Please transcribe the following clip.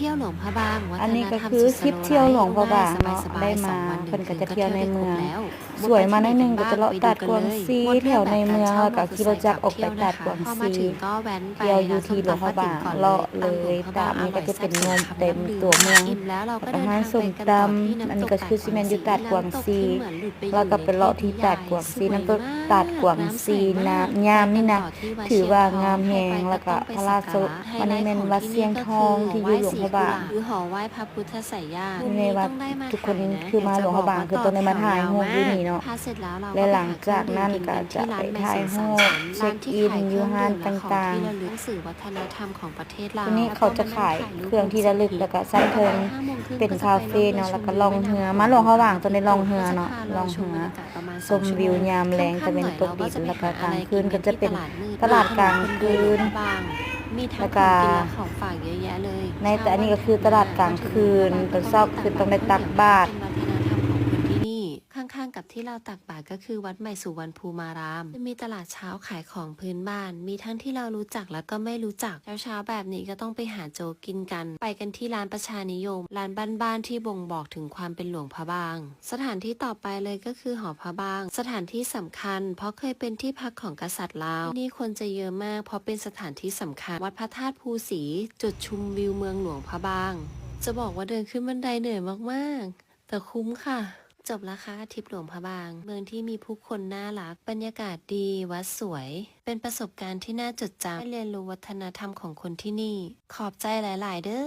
ທ່ຽວຫຼວງພະບາງ ວັດທະນະທຳ ອັນນີ້ກໍຄືທຣິບທ່ຽວຫຼວງພະບາງເນາະ ໄດ້ມາ ເພິ່ນກໍຈະທ່ຽວໃນເມືອງ ສວຍມາໜ້ອຍໜຶ່ງກໍຈະເລາະຕາດກວາງຊີແຖວໃນເມືອງ ແລ້ວກໍຂີ່ລົດຈັກອອກໄປຕາດກວາງຊີ ທ່ຽວຢູ່ທີ່ຫຼວງພະບາງ ເລາະເລີຍຕາມນີ້ກໍຈະເປັນໂຮມເຕັມຕົວເມືອງ ແລ້ວກໍຮ້ານສົ້ມຕຳ ອັນນີ້ກໍຄືຊິແມ່ນຢູ່ຕາດກວາງຊີ ແລ້ວກໍໄປເລາະທີ່ຕາດກວາງຊີນຳ ຕາດກວາງຊີນະ ຍາມນີ້ນະ ຖືວ່າງາມແຮງ ແລ້ວກໍພະລາຊະ ອັນນີ້ແມ່ນວັດຊຽງທອງທີ່ຢູ່ຫຼວງພະບາງ ຫຼືຫໍໄຫວ້ພະພຸດທະໄສຍາດ ຢູ່ໃນວັດ ທຸກຄົນຄືມາຫຼວງພະບາງ ຄືຕ້ອງໄດ້ມາຖ່າຍຮູບຢູ່ນີ້ເນາະ ແລະ ຫຼັງຈາກນັ້ນກໍຈະໄປຖ່າຍຮູບເຊັກອິນຢູ່ຮ້ານຕ່າງໆ ທີ່ລະລຶກ ໜັງສືວັດທະນະທຳຂອງປະເທດລາວ ຕົງນີ້ເຂົາຈະຂາຍເຄື່ອງທີ່ລະລຶກ ແລ້ວກໍຊັ້ນເທິງເປັນຄາເຟເນາະ ແລ້ວກໍລ່ອງເຮືອ ມາຫຼວງພະບາງຕ້ອງໄດ້ລ່ອງເຮືອເນາະ ລ່ອງເຮືອ ຊົມວິວຍາມແລງຕາເວັນຕົກດິນ ແລ້ວກໍກາງຄືນກໍຈະເປັນຕະຫຼາດກາງຄືນ ແລ້ວກໍ ໃນ ອັນນີ້ກໍຄືຕະຫຼາດກາງຄືນ ຕອນເຊົ້າຄືຕ້ອງໄດ້ຕັກບາດ ເປັນວັດທະນະທຳຂອງຄົນທີ່ນີ້ ຂ້າງໆກັບທີ່ລາວຕັກບາດກໍຄືວັດໃໝ່ສຸວັນພູມາລາມ ຈະມີຕະຫຼາດເຊົ້າຂາຍຂອງພື້ນບ້ານ ມີທັງທີ່ລາວຮູ້ຈັກ ແລ້ວກໍບໍ່ຮູ້ຈັກ ເຊົ້າໆແບບນີ້ກໍຕ້ອງໄປຫາໂຈະກິນກັນ ໄປກັນທີ່ຮ້ານປະຊານິຍົມ ຮ້ານບ້ານໆທີ່ບົ່ງບອກເຖິງຄວາມເປັນຫຼວງພະບາງ ສະຖານທີ່ຕໍ່ໄປເລີຍກໍຄືຫໍພະບາງ ສະຖານທີ່ສຳຄັນ ເພາະເຄີຍເປັນທີ່ພັກຂອງກະສັດລາວ ທີ່ນີ້ຄົນຈະເຍີະມາກ ເພາະເປັນສະຖານທີ່ສຳຄັນ ວັດພະທາດພູສີ ຈຸດຊົມວິວເມືອງຫຼວງພະບາງ ຈະບອກວ່າເດີນຂຶ້ນບັນໄດເໜື່ອຍມາກໆ ແຕ່ຄຸ້ມຄ່ະ. ຈົບລະຄ່ະ ທຣິບຫຼວງພະບາງ ເມືອງທີ່ມີຜູ້ຄົນໜ້າຮັກ ບັນຍາກາດດີ ວັດສວຍ ເປັນປະສົບການທີ່ໜ້າຈົດຈຳ ໄດ້ຮຽນຮູ້ວັດທະນະທຳຂອງຄົນທີ່ນີ້. ຂອບໃຈຫຼາຍໆເດີ້.